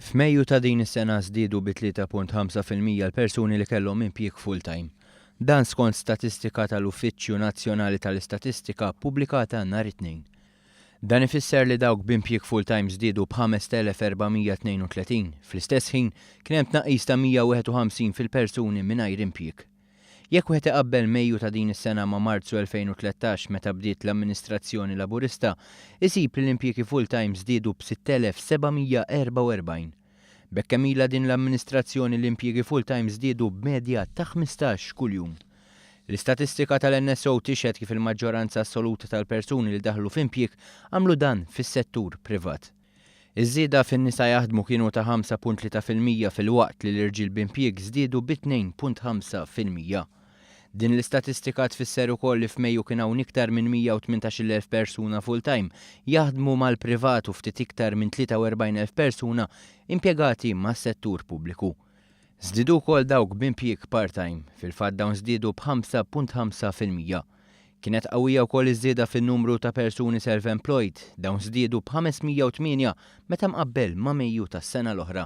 F'Mejju ta' din is-sena żdiedu bi 3.5% l-persuni li kellhom impjieg full-time. Dan skont statistika tal-Uffiċċju Nazzjonali tal-Istatistika ppubblikata nhar it-Tnejn. Dan ifisser li dawk b'impjieg full-time żdiedu b'5,432, fl-istess ħin kien hemm tnaqqis ta' 151 fil-persuni mingħajr impjieg. Jekk wieħed iqabbel Mejju ta' din is-sena ma' Marzu 2013 meta bdiet l-amministrazzjoni Laburista, isib li l-impjiegi full-time żdiedu b'6,744. B'hekk kemm ilha din l-amministrazzjoni l-impjiegi full-time żdiedu b'medja ta' 15 kuljum. L-istatistika tal-NSO tixhed kif il-maġġoranza assoluta tal-persuni li daħlu f'impjieg għamlu dan fis-settur privat. Iż-żieda fin-nisa jaħdmu kienu ta' 5.3% filwaqt li l-irġiel b'impjieg żdiedu bi 2.5%. Din l-istatistika tfisser ukoll li f'Mejju kien hawn iktar minn 118,000 persuna full-time jaħdmu mal-privat u ftit iktar minn 43,000 persuna impjegati mas-settur pubbliku. Żdiedu wkoll dawk b'impjieg part-time, fil-fatt dawn żdiedu b'5.5%. Kienet qawwija wkoll iż-żieda fin-numru ta' persuni self-employed, dawn żdiedu b'508 meta mqabbel ma' Mejju tas-sena l-oħra.